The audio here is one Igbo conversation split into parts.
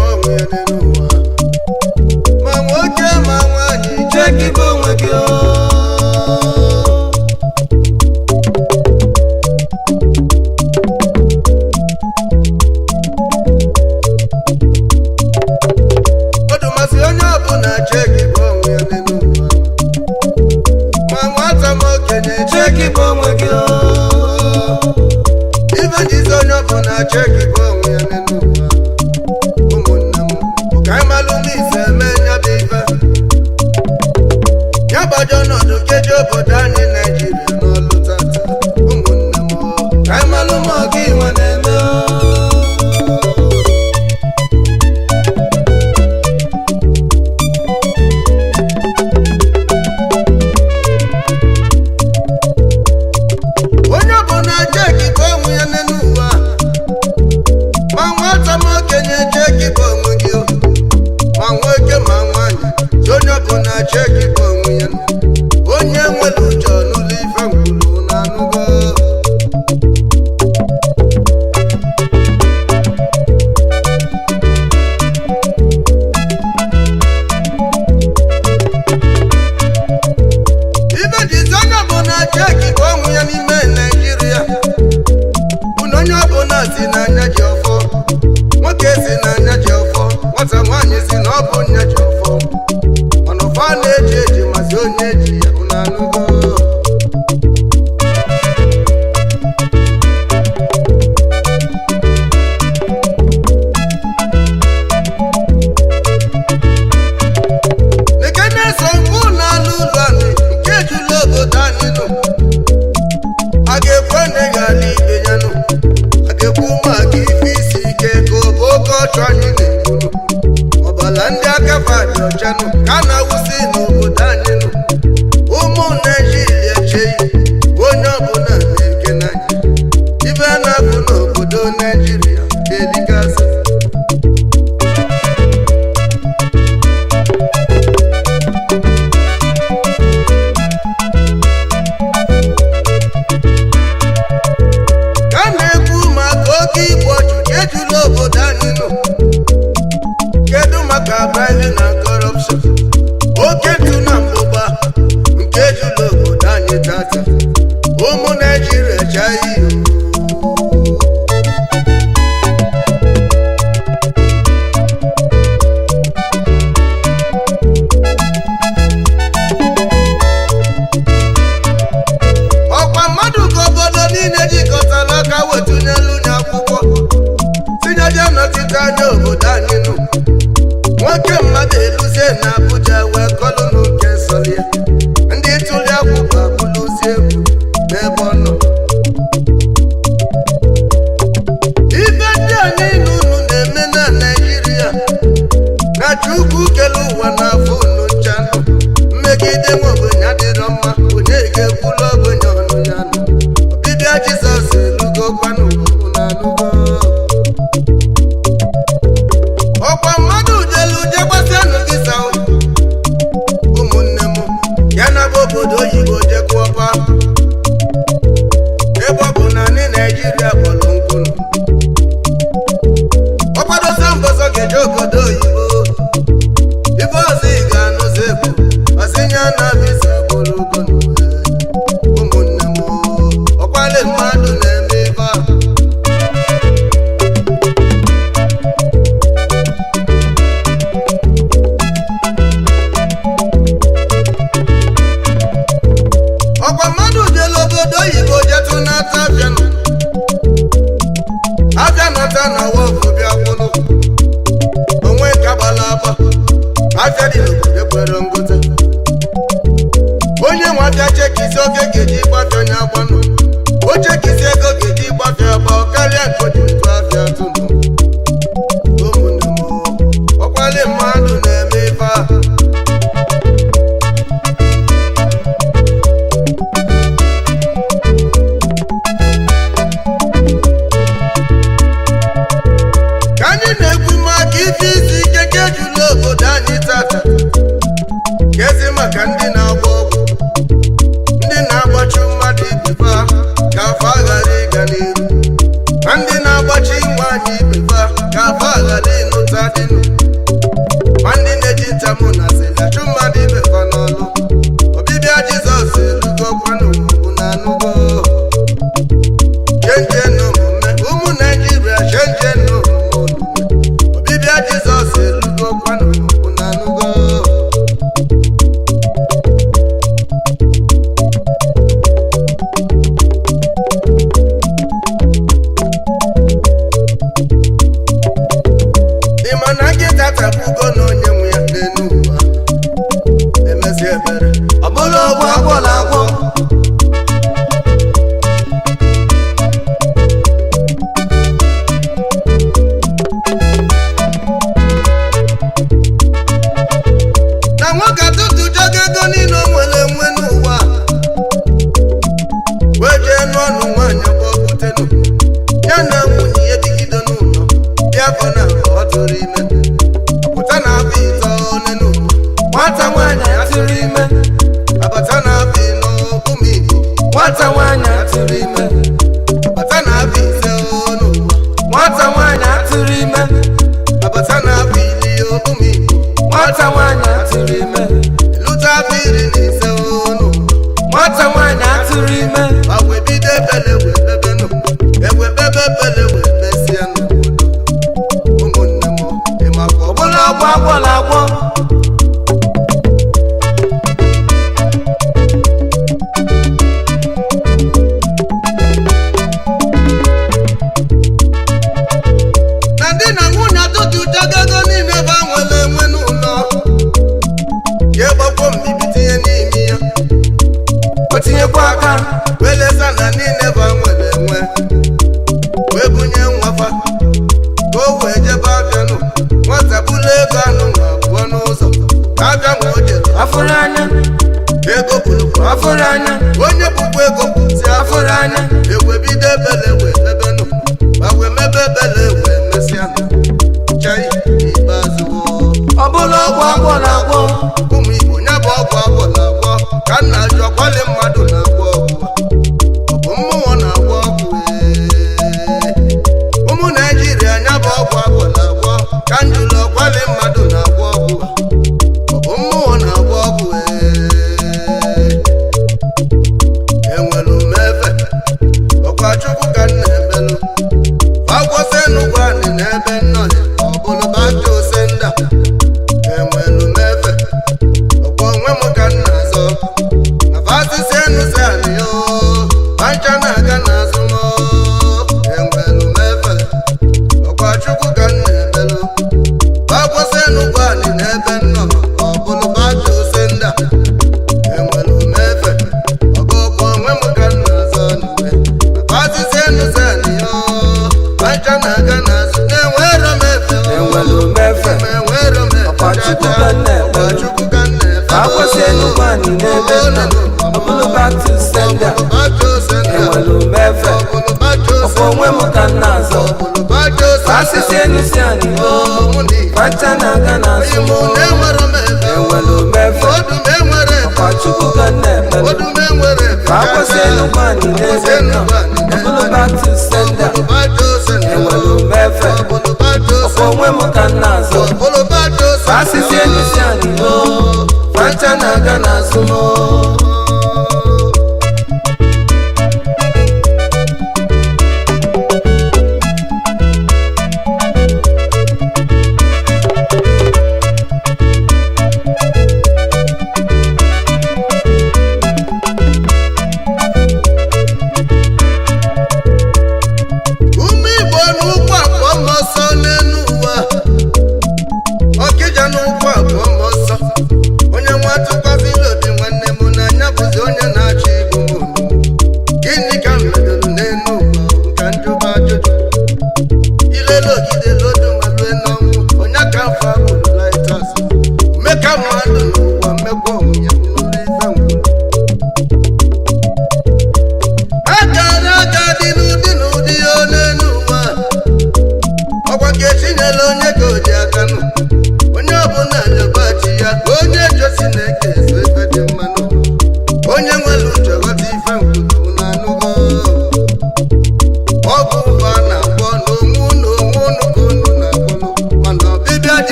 bụ onwe ya n'elu ụwa. Ma nwoke ma nwaanyị, cheki bụ onwe gị o. Ọdụmasị onye ọbụla cheki bụ onwe ya n'elu ụwa. Ma nwata ma okenye, cheki bụ onwe gị o. Ibe njizi onye ọbụla cheki bụ onwe ya n'elu ụwa. Ụmụnne m, bụ ka anyị malụ n'ise eme nya bụ ife. Ya gbajọ ọnọdụ nkeji obodo anyị Naijiria n'ọlụ tata. Ụmụnne m, ka anyị malụ ma ọ gị nwe na-eme o. Onye ọbụla cheki bụ onwe ya n'elu ụwa. Ma nwata ma okenye, cheki bụ onwe gị o. Ma nwoke ma nwaanyị, si onye ọbụla cheki bụ onwe ya. Onye nwere uche n'ụlọ ife ngwuru na anụgo. Ibe jizi onye ọbụla cheki bụ onwe ya n'ime Naijiria bụ na onye ọbụla si n'anya ji ọfọ. Nwoke si n'anya ji ọfọ, nwata nwaanyị si na ọ bụ nya ji ọfọ, mana ụfa na-eji eji mazi onye ji ya unu anụgo. Nke na-eso nkwụ na-alụ ụlọ anyị nke jụrụ obodo anyị nụ, a ga-ekwe na ị ga-ala ibe ya nụ, a ga-ekwu maka ife isi ike ka ọ bụ oke ọchụ anyị na-egburu ọbala ndị aka fa dị ọcha nụ ka a na-awụsị n'obodo anyị nụ. Ụmụ Naijiria cheghị onye ọbụla na-eke n'anya ibe na-abụ n'obodo Naijiria eligasị. Ka a na-ekwu maka oke igbu ọchụ ka ejula obodo anyị nụ, kedu maka bribery na corruption, oke ntụ na mgbụgba nke ejula obodo anyị tata? Ụmụ Naijiria chaghị. Ọkwa mmadụ ka obodo niile jikọtara aka wetunyelu nye akwụkwọ tinyeje nnọchite anya obodo anyị nụ. Nwoke mmadụ eluzie na Abuja wee kọlụ n'oke sọrọ ya, ndị tụli akwụkwọ abụlụzie egwu n'ebe ọ nọ. Ife ndị a niile unu na-eme na Naijiria na Chukwu kele ụwa na afọ unu ncha nụ. Mmegide nwe ogbenye adịrọ mma. Onye ga-ekwulu ogbenye ọnụ ya nụ? Ọbịbịa Jizọs elugo kwanụ na anụgo. Ọkwa mmadụ jelu je gbasianụ visa, ụmụnne m, ya na bụ obodo oyibo jekwuọpa, ebe ọ bụ na ndị Naijiria kpọrọ nkwunu. Ọkwadosa mbọsọ ga-eje obodo oyibo, ife ọzọ ị ga-anụzi bụ ọsịnya na visa bụrụ ugonu. Ụmụnne m, ọkwali mmadụ na-eme ife a. Ọkwa mmadụ jelu obodo oyibo jetụ nata abịanụ, abịa nata na wọfụ bịa kwụlụ onwe ka gbala agba. Afịa dị n'obodo kwere ngote. Onye nwe abịa chekisi oge ga-eji gbafịa onye agbanụ o chekisi ego ga-eji gbafịa agba karịa nke o ji ntụ afịa tụnụ. Ụmụnne m, ọkwali mmadụ na-eme ife a. Ka anyị na-ekwu maka ife isi ike nke juru obodo anyị tata, kezi maka ndị na-agba ọgwụ, ndị na-agbachu mmadụ ibefa ka afọ ghara ịga n'iru, na ndị na-agbachi nwaanyị ibefa ka afọ ghara ịnụ. nta dịnụ, ma ndị na-eji ntamụ na asịrị achụ mmadụ ibe fa n'ọlụ. Ọbịbịa Jizọs elugo kwanụ, na anụgo. Change n'omume, ụmụ Naijiria, change n'omume. Ọbịbịa Jizọs elugo kwanụ, na anụgo. Ị ma na nkịta tagbugo na onye nwe ya n'elu ụwa emezi ebere? Ọ bụrụ ọgwụ agwọla agwọ. Na nwoke atụtụjogo ego niile o nwere enwe n'ụwa, wee jee n'ọnụ nwaanyị kpọpụtenụ ya na nwunye ya bigide n'ụlọ ya, afọ na ọ tụrụ ime, pụta na afọ ite one n'ụwa. Nwata nwaanyị atụrụ ime. Abata na afọ 4, ụmụ Igbo. Nwata nwaanyị atụrụ ime. Abata na afọ 5 n'ụwa. Nwata nwaanyị atụrụ ime. Abata na afọ 10, ụmụ Igbo. Nwata nwaanyị atụrụ ime. Lute afọ 15 n'ụwa. Nwata nwaanyị atụrụ ime. Ma wee bido ebele wee bebenụ, ewe bebe ebele wee besịa n'obodo. Ụmụnne m, ịmakwa Ọ bụrụ ọgwụ agwọla agwọ. Na di na nwunye atụtụchago ego niile ebe a nwere enwe n'ụlọ ya, gbakwo mbibi tinye n'ime ya. O tinyekwa aka. Wee lesa na niile ebe a nwere enwe, wee bunye nwafa ka o wee jebe abịanụ. Nwata bụla ego anụ nwa pụọ n'ụzọ ka abịa nwa o jere. Afụrụ anya. Ego bụrụkwa Afụrụ anya. Onye bụkwa ego si Afụrụ anya. Ewe bido ebele wee mebenụ, ma wee mebe ebele wee mesịanụ. Chai, n'ikpeazụ. Ọ bụrụ ọgwụ agwọla agwọ. Ụmụ Igbo, ya bụ ọgwụ agwọla agwọ ka nna ajụ. Ọkwali mmadụ na-agwọ ọgwụ, ọ bụ mmụọ na-agwọ ọgwụ? Ee. Ụmụ Naijiria, ya bụ ọgwụ agwọla agwọ ka njụlụ. Ọkwali mmadụ na-agwọ ọgwụ, ọ bụ mmụọ na-agwọ ọgwụ? Ee. Enwere m efe ọkwa Chukwu ka m na-emelụ agwọsenugwu anị n'ebe nnọrị, ọ bụrụ back to sender. Enwelu m efe ọkwa onwe m ka m na-azọ na fasisi enusi anị yo pancha na-aga n'azụ m. Enwelu m efe ọkwa Chukwu ka m na-emelụ agwọsenugwu anị n'ebe nnọ, ọ bụrụ back to sender. Enwelu m efe ọgụ ọkwa onwe m ka m na-azọ n'igwe na fasisi enusi anị yo pancha na-aga n'azụ. Na-enwero m efe. Enwelu m efe. Enwero m efe. Ọkwa Chukwu ka m na-ekpelu. Ọkwa Chukwu ka m na-efe. Akwụsị Enugwu anyị n'ebe nọ. Ọ bụrụ back to sender. Enwelu m efe. Ọkwa onwe m ka m na-azọ. Asịsị enusi anyị o. Pancha na-aga n'azụ m. Enwelu m efe. Ọkwa Chukwu ka m na-ekpelu. Akwụsị Enugwu anyị n'ebe nọ. Ọ bụrụ back to sender. Enwelu m efe. Ọkwa onwe m ka m na-azọ. Asịsị enusi anyị o. Pancha na-aga n'azụ m. Ụmụ Igbo, n'ụkwụ abụọ m ọsọ n'elu ụwa, Ọkịja, n'ụkwụ abụọ m ọsọ. Onye nwa tụkwasịla obi nwanne.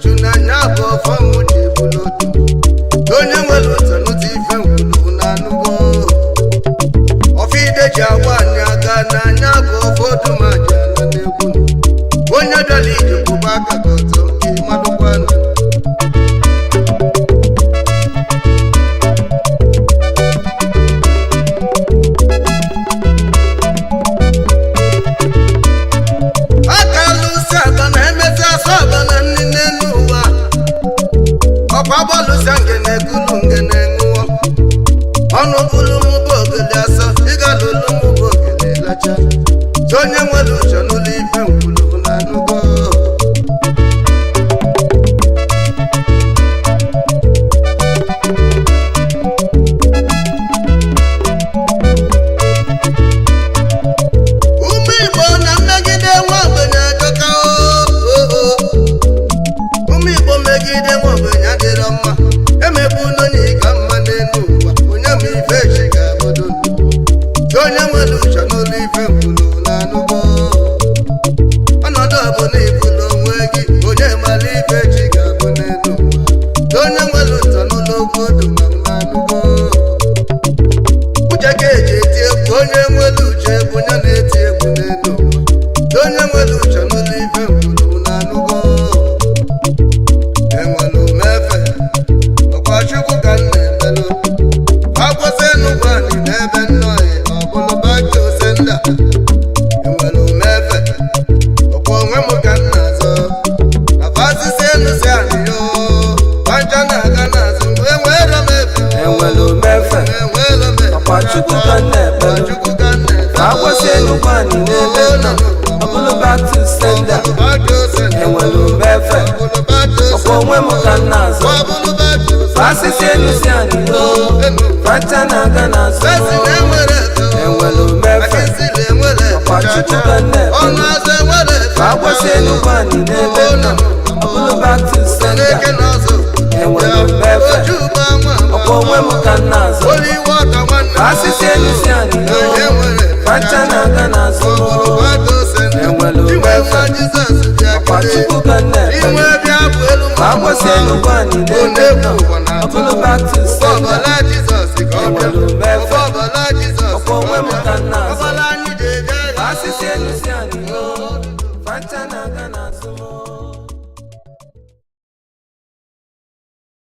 chuchu na anya bụ ọfọ m ji ebulu otu. Onye nwere ụzọ n'ụzọ ife nkwulu na anụgo. Ọfọ ide ji agwa anyị aka na anya bụ ọfọ odumaji ala n'egwu. Onye bịara ije kwụba aka gị ọtọ nke ịmalụkwanụ. Aka lụsị aba na emezi asọ aba na nri n'elu ụwa. Ọkwa gbalụsịa ngene gulu ngene ṅụọ. Ọnụ bụlụ mụ bụ ogele asọ, ịga lụlụ mụ bụ ogele lacha. Sọ onye nwere uche n'ụlọ ife nkwulu na anụgo. Ụmụ Igbo na mmegide nwa ogbenye ajọka oo. Ụmụ Igbo megide nwa ogbenye adịrọ mma. Emegbu n'onye ka mma n'elu ụwa. Onye ma ife echi ga-abọdo n'ụwa. Sọ onye nwere uche n'ụlọ ife nkwulu na anụgo. Ọnọdụ ọbụla ibulu onwe gị, onye mara ife echi ga-abụ n'elu ụwa. Sọ onye nwere uche n'ụlọ okwu odu ma m na-anụgo. Uche ka eji eti egwu, onye nwere uche bụ onye na-eti egwu n'elu ụwa. Onye nwere uche n'ụlọ ife nkwulu na anụgo. Enwere umefe, ọkwa Chukwu ka m na-emelụ. Akwụsị Enugwu anyị n'ebe nnọọ ọ bụlụ back to sender. Enwere umefe, ọkwa onwe m ka m na-azọ. Afasịsị enu si anyị yoo, pancha na-aga n'azụ, enwere m efe. Enwere umefe, Enwere m efe. ọkwa Chukwu ka m na-ekpelu. Chukwu ka m na-efe. Akwụsị Enugwu anyị n'ebe nọ, ọ bụlụ back to sender. Enwere umefe, ọkwa onwe m ka m na-azọ. Asịsị elu si anyị yoo, pancha na-aga n'azụ. Enwere umefe, ọkwa Chukwu ka m na-ekpelu. Akwụsị Enugwu anyị n'ebe nọ, ọ bụlụ back to sender. Enwere umefe, ọkwa onwe m ka m na-azọ. Asịsị elu si anyị yoo, pancha na-aga n'azụ. Enwere umefe, ọkwa Chukwu ka m na-ekpelu. Akwụsị Enugwu anyị n'ebe nọ, ọ bụlụ back to sender. Enwere umefe, ọkwa onwe m ka m na-azọ. Asịsị elu si anyị yoo, pancha na-aga.